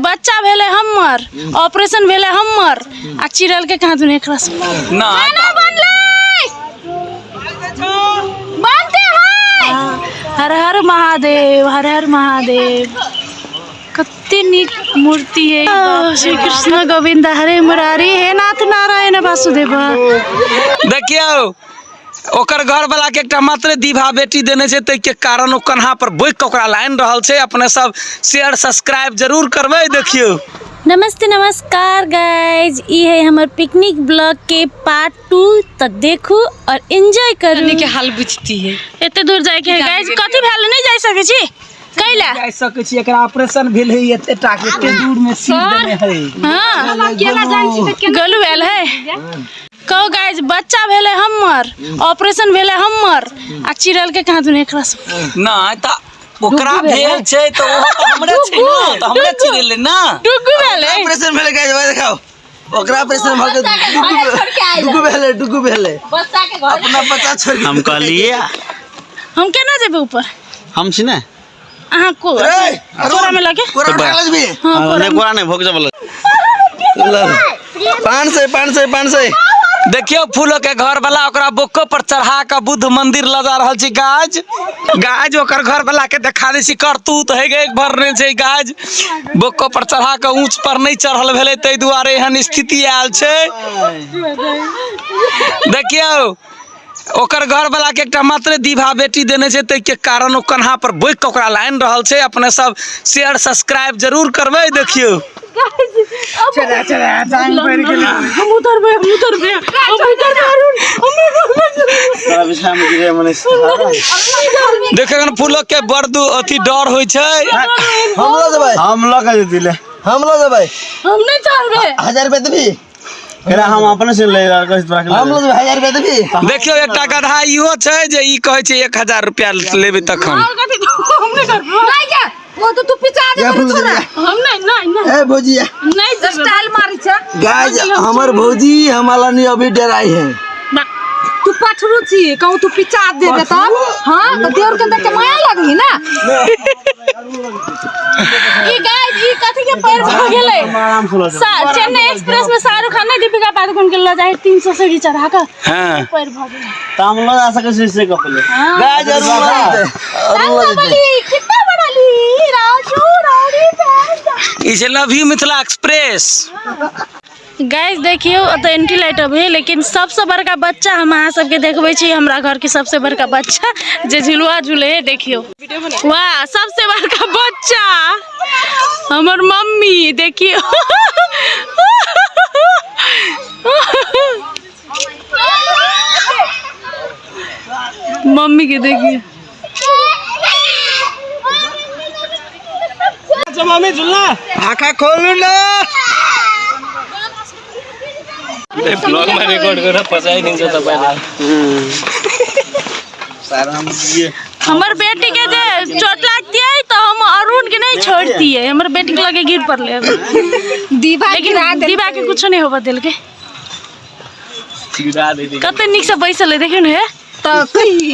बच्चा भेलै हमर, ऑपरेशन भेलै हमर आ चिड़ल के कहाँ दुनिया एकरा से ना खाना बनलै, बनते है। हर हर महादेव, हर हर महादेव। कते नीक मूर्ति है। श्री कृष्ण गोविंद हरे मुरारी, हे नाथ नारायण वासुदेव। देखियौ, ओकर घर वाला के एकटा मात्र दीभा बेटी देने छै, ताहि के कारण ओ कन्हा पर बोकि के ओकरा लानि रहल छै। अपने सब शेयर सब्सक्राइब जरूर करबै। देखियौ। नमस्ते नमस्कार गाइज, ई है हमर पिकनिक ब्लॉग के पार्ट 2। तो देखू और एंजॉय करू। के हाल बुझती है। एते दूर जाए के है गाइज, कथी भेल? नहीं जा सके छी कैला? जा सकै छी, एकरा ऑपरेशन भेल है एते टा के, एते दूर में सीट देने है। हाँ, गोलू भेल है। कहो गाइज, बच्चा भेलै हमर, ऑपरेशन भेलै हमर आ चिड़ल के कहाँ दुनिया एकरा से ना तऽ ओकरा भेल छै तऽ ओहो तऽ हमरे छै ना, तऽ हमरे चिड़ेलै ना। डुगू भेलै। ऑपरेशन भेलै गाइस, भाई देखाओ, ओकरा ऑपरेशन भऽ गेल, डुगू भेलै, डुगू भेलै, अपना बच्चा छोड़ हम कहलिए हम केना जेबै ऊपर? हम छी ने। अहाँ को कोरा में लगे। कोरा उठा लेबी? हाँ। नहीं, कोरा नहीं, भोग जबल। 500, 500, 500। देखियौ, फूलो के घर वाला ओकरा बोको पर चढ़ा के बुद्ध मंदिर लऽ जा रहल छै। गाज गाज, ओकर घर वाला के देखा दै छी करतूत। हे गे, भरने छै गाज, बोको पर चढ़ा के ऊंच पर नहीं चढ़ल भेलै, ताहि दुआरे एहन स्थिति आयल छै। देखियौ, ओकर घर वाला के एकटा मात्र दीभा बेटी देने छै, ताहि के कारण ओ कन्हा पर बोकि के ओकरा लानि रहल छै। अपने सब शेयर सब्सक्राइब जरूर करबै। देखियौ। हम उतरबै, हम उतरबै, हम उतरबै। अरुण, हम तोरा बिछा में गिरे मने। देखियौ, फूलो के बड़ दू अथी डर होइ छै। हम लऽ जेबै। हम लऽ के जेती ले। हम लऽ जेबै। हम नहीं चढ़बै। 1000 रुपया देबी? एकरा हम अपने से ले रहल छी, तोरा के हम लऽ जेबै, 1000 रुपया देबी? देखियौ, एकटा गधा इहो छै जे ई कहै छै 1000 रुपया लेबै तखन। और कथी? हम नहीं करबै। नहीं जा, वो तो तू पिचा दे। या फूल देबी? हम नहीं, नहीं, नहीं। ए भौजी। नहीं जेबै। स्टाइल मारी छे। गाइस, हमर भौजी हमारा नहीं अभी डराई है। तू पठरू छी, कहूँ तू पिचा दे दे तब। हाँ, तो देवर के देख के माया लगही ना। ई गाइस, ई कथी के पैर भ गेलै? आराम से लऽ जा। चेन्नई एक्सप्रेस में शाहरुख खान ने दीपिका पादुकोण के ल जाए 300 सीढ़ी चढ़ा के पैर भ गेलै। तऽ हम लऽ जा सकै छी से कपले। गाइस, अरुण लऽ जेतै, अरुण लऽ जेतै। बली कितना बड़ा राजू रानी। ई छै love you Mithila express. Guys, देखियौ, ओतऽ एंटी लाइट अबै है, लेकिन सबसँ बड़का बच्चा हम अहाँ सबके देखबै छी। हमरा घरके सबसँ बड़का बच्चा जे झुलुआ झूले है, देखियौ। वाह, सबसे बड़का बच्चा हमर मम्मी। देखियौ, मम्मी के देखियौ। आँखा खोलू ना। ब्लॉगमा रेकर्ड गरेर फसाइदिन्छ तपाईँले। हमर बेटी के जे चोट लागतियै तऽ हम अरुण के नहीं छोड़तियै। हमर बेटी के लगे गिर पड़ले। दीवा। लेकिन दीवा के कुछो नहीं होबऽ देलकै। कते नीक से बैसल है, देखियौ ने हे। तऽ कही।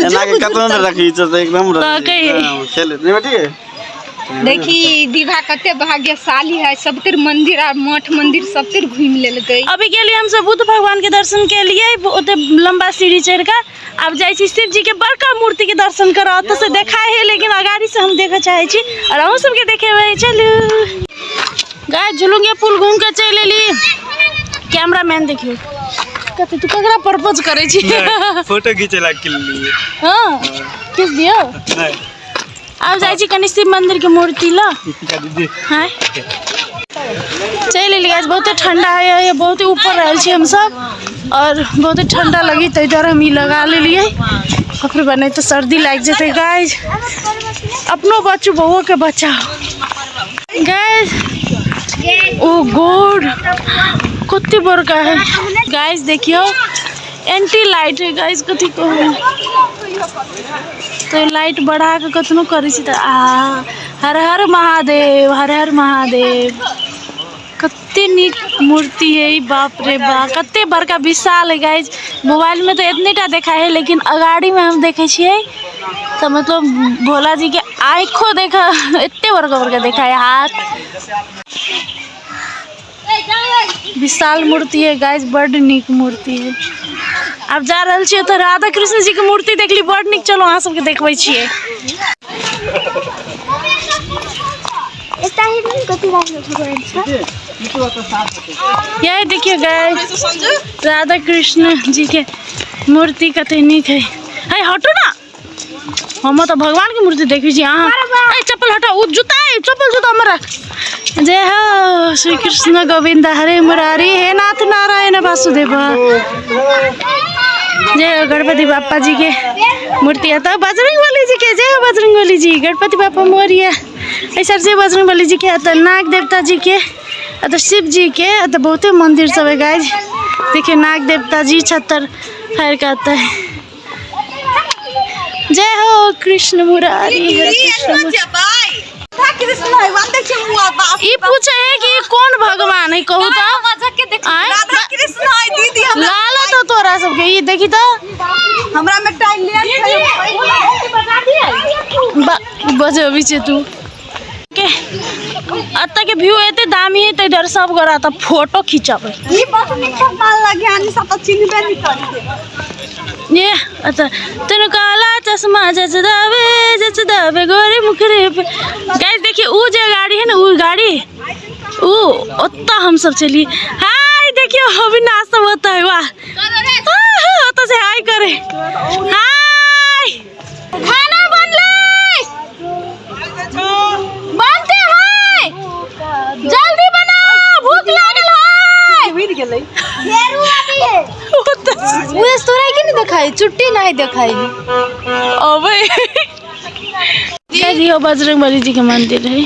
एना के कतनो ने रखी छै तऽ एकदम तऽ कही। खेले नहीं बेटी। देखी, दीवा कते भाग्यशाली है, सबतिर मंदिर आ मठ मंदिर सबतिर घूमि लेलकै। अभी गेलियै हमसब बुद्ध भगवान के दर्शन के लिए, ओते लंबा सीढ़ी चढ़ के। आब जाइ छी शिव जी के बड़का मूर्ति के दर्शन करऽ। ओतऽ से देखाइ है, लेकिन अगाड़ी से हम देखऽ चाहै छी और अहूँ सबके देखेबै। चलू गाय, झुलुंगिया पुल घूम के चलि एली। कैमरा मैन देखियौ कथी। तू ककरा प्रपोज करै छी? फोटो घिचेला के लिए। हाँ, खींच दियौ। आब जाइ छी कनि शिव मंदिर के मूर्ति ल। हाँ, चलि एली गाइस। बहुते ठंडा है, ये बहुत ऊपर रहल छी हमसब और बहुते ठंडा लगी, ताहि दुआरे हम ई लगा लेलियै। ककरो बने तऽ सर्दी लागि जेतै। गाइस, अपनो बचू, बउओ के बचाओ। गाइस, ओ गॉड, कते बड़का है। गाइस, देखियौ, एंटी लाइट है। गाइस, कथी कहू, तो लाइट बढ़ा के कतनो करै छी तऽ आ हर हर महादेव, हर हर महादेव। कते नीक मूर्ति है, बाप रे बाप, कते बड़का विशाल है। गाइस, मोबाइल में तो इतने टा देखा है, लेकिन अगाड़ी में हम देखे छियै तऽ मतलब भोला जी के आँखो देखा, एते बड़का बड़का देखा है, हाथ विशाल मूर्ति है गाइस, बड नीक मूर्ति है। आब जा रहल छियै तऽ राधा कृष्ण जी के मूर्ति देखली, बड नीक। चलो अहाँ सबके देखबै छियै। यही देखियो गाइस, राधा कृष्ण जी के मूर्ति कते नीक है। है हटो ना, हम तऽ भगवान के मूर्ति देखै छी। अहाँ ए चप्पल हटाओ, उ जूता ए चप्पल जूता हमर राख। जय हो श्री कृष्ण गोविंद हरे मुरारी, हे नाथ नारायण वासुदेव। जय हो गणपति बाप्पा जी के मूर्ति है। तो बजरंग बली जी के जय हो, बजरंग बली जी, गणपति बाप्पा मोरिया। ऐसा जय बजरंग बली जी के, तो नाग देवता जी के, तो शिव जी के, तो बहुते मंदिर सब है गाइस। देखिए नाग देवता जी छतर फायर का आता है। जय हो कृष्ण मुरारी, हरे कृष्ण मुरारी। ई पूछे है कि कौन भगवान है, कहू तो। आँय? लाल तो तोरा सबके ई देखी तो हमरा में टैलेंट है। बजबी छे तू के। अतः के व्यू एते दामी है, ताहि दुआरे सब गोरा तऽ फोटो खिंचबै। ई बस नीक मान लगे आनी सब तो चिन्हबे नहीं करते। ये अच्छा तेनु काला चश्मा जचदावे जचदावे गोरे मुखरे पे। गाइस देखिए ऊ जे गाड़ी है ना, ऊ गाड़ी ऊ ओत्ता हम सब चली। हाय देखियो अभी नाश्ता होता है, वाह ओत्ता से हाय करे। हाय खाना बनले, बनते है, जल्दी बनाओ, भूख लागल है। उहे तोरा के नहीं देखाई, चुट्टी नहीं देखाई। अबे यो बजरंगबली जी के मंदिर है,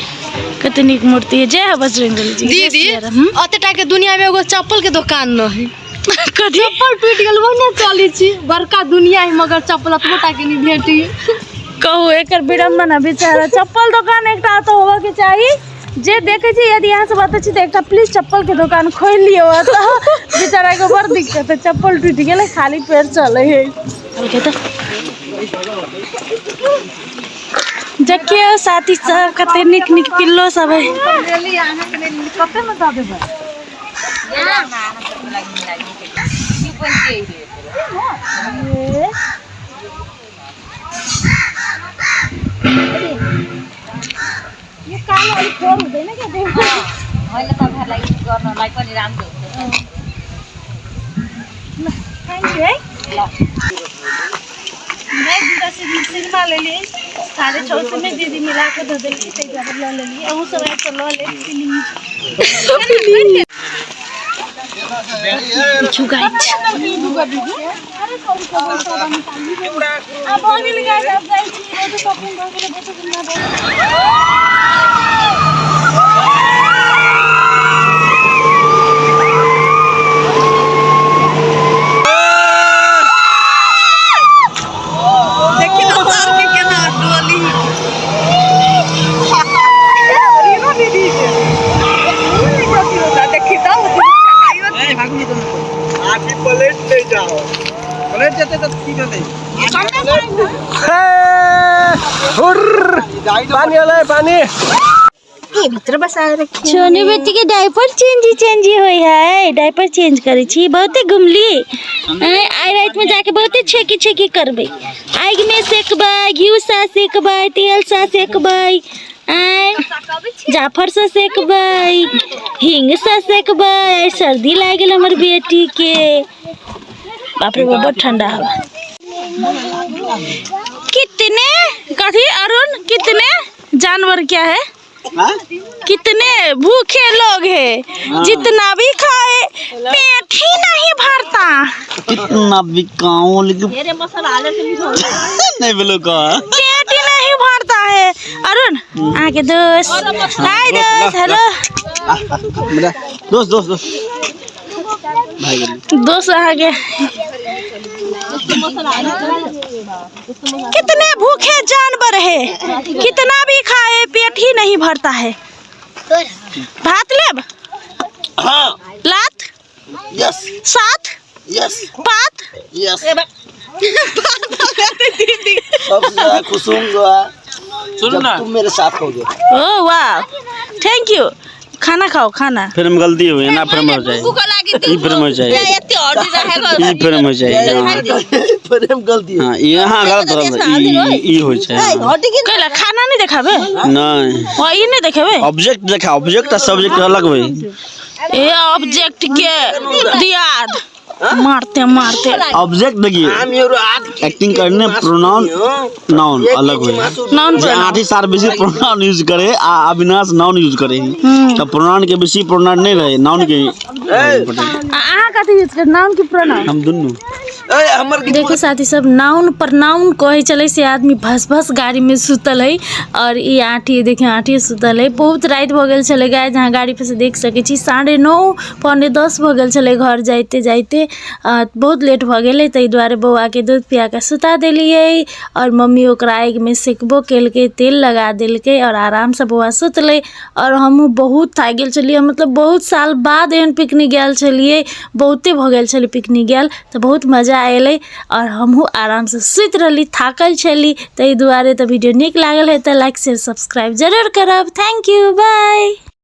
कते नीक मूर्ति है। जय हो बजरंगबली जी। दीदी जय सियाराम। हम्म? अते टा के दुनिया में एगो चप्पल के दुकान न है। कथी? चप्पल टूट गेल वो चली छी, बड़का दुनिया है मगर चप्पल अतबो टा के नहीं भेटी। कहू एकर विडम्बना बेचारा चप्पल दुकान एकटा तो होबऽ के चाही। जे देखे छी यदि अहाँ सब अतऽ छी तऽ एकटा प्लीज चप्पल के दुकान खोलि लियौ। तऽ बेचारा के बड़ दिक्कत है, चप्पल टूटि गेलै, खाली पैर चलै है। तऽ देखियौ साथी सब कते नीक नीक पिल्लो सब है। यो कालो अलिक फोहोर हुँदैन क्या त्यो? होइन, तपाईँहरूलाई युज गर्नलाई पनि राम्रो हुन्छ। ल thank you है। ल मैं दूटा सिनेमा लेलियै, 650 में दीदी मिला के दऽ देलकै, ताहि दुआरे लऽ लेलियै। अहूँ सब आबि कऽ लऽ लेब प्लीज। देखियौ गाइस, आब भऽ गेलै गाइस, आब जाइ छी। बहुते शॉपिंग भऽ गेलै, बहुते घुमना भऽ गेलै। देखी ना सर के केना डोली। रीनो दीदी के देखी तो आगे प्लेट ले जाओ, प्लेट जेते तो की भेलै? पानी अलै पानी। सोनू बेटी के डायपर चेंजी चेंजी होय है, डायपर चेंज करे छी। बहुते घुमली आइ रात में जाके, बहुते छेकी छेकी करबै, आगि में सेकबै, घी सा सेकबै, तेल सा सेकबै, आय जाफर से सेकबै, हींग से सेकबै। आइ सर्दी लागि गेल हमर बेटी के। बाप रे बाप, बहुत ठंडा हवा। कितने कथी अरुण, कितने जानवर क्या है? हाँ? कितने भूखे लोग हैं, जितना भी खाए पेट ही नहीं भरता। कितना बिकाऊं लेकिन नहीं बोलो का पेट ही नहीं भरता है। अरुण आगे दोस्त, हाय दोस्त, हेलो मेरा दोस्त दोस्त दोस्त भाई गली। दोस्त आगे। कितने भूखे जानवर है, कितना भी खाए पेट ही नहीं भरता है। भात लेब? हाँ। लात? यस। सात? यस। पात? यस। सबसे ज्यादा खुश हूँ जो है। सुनू ना। जब तुम मेरे साथ होगे। ओ वाह, thank you. खाना खाओ खाना। फ्रेम गलती हुई ना, फ्रेम हो जाए, ई फ्रेम हो जाए, ई फ्रेम हो जाए। प्रेम गलती। हाँ, यहाँ गलत हो, ई ई हो जाए। कैला खाना नहीं देखाबे? नहीं। ओ ई नहीं देखेबे? ऑब्जेक्ट देखा, ऑब्जेक्ट और सब्जेक्ट अलग हुई। ए ऑब्जेक्ट के दियाद मारते मारते। ऑब्जेक्ट देखिए, एक्टिंग करने प्रोनाउन नाउन अलग हुए। नाउन जे आठी सार बेसी प्रोनाउन यूज करे आ अविनाश नाउन यूज करे, तो प्रोनाउन के बेसी प्रोनाउन नहीं रहे, नाउन के। अहाँ कथी यूज करे, नाउन की प्रोनाउन? हम दुनू। ए हमर देखो साथी सब, नाउन पर नाउन कहे चले से आदमी भस भस गाड़ी में सुतल है। और ई आठी देखिए, आठी सुतल है। बहुत रात भऽ गेल छलै गाय, जहाँ गाड़ी पर से देख सकै छी 9:30 9:45 भऽ गेल छलै घर जाइते जाइते। बहुत लेट भऽ गेलै, ताहि दुआरे बौआके दूध पिया कऽ सुता देलियै। और मम्मी ओकरा आगिमे सेकबो केलकै, तेल लगा देलकै और आरामसँ बौआ सुतलै। और हमहूँ बहुत थाकि गेल छलियै, मतलब बहुत साल बाद एहन पिकनिक गेल छलियै, बहुते भऽ गेल छलै पिकनिक गेल, तऽ बहुत मजा अयलै। और हमहूँ आरामसँ सुति रहली, थाकल छली ताहि दुआरे। तऽ वीडियो नीक लागल है तऽ लाइक शेयर सब्सक्राइब जरूर करब। Thank you, by.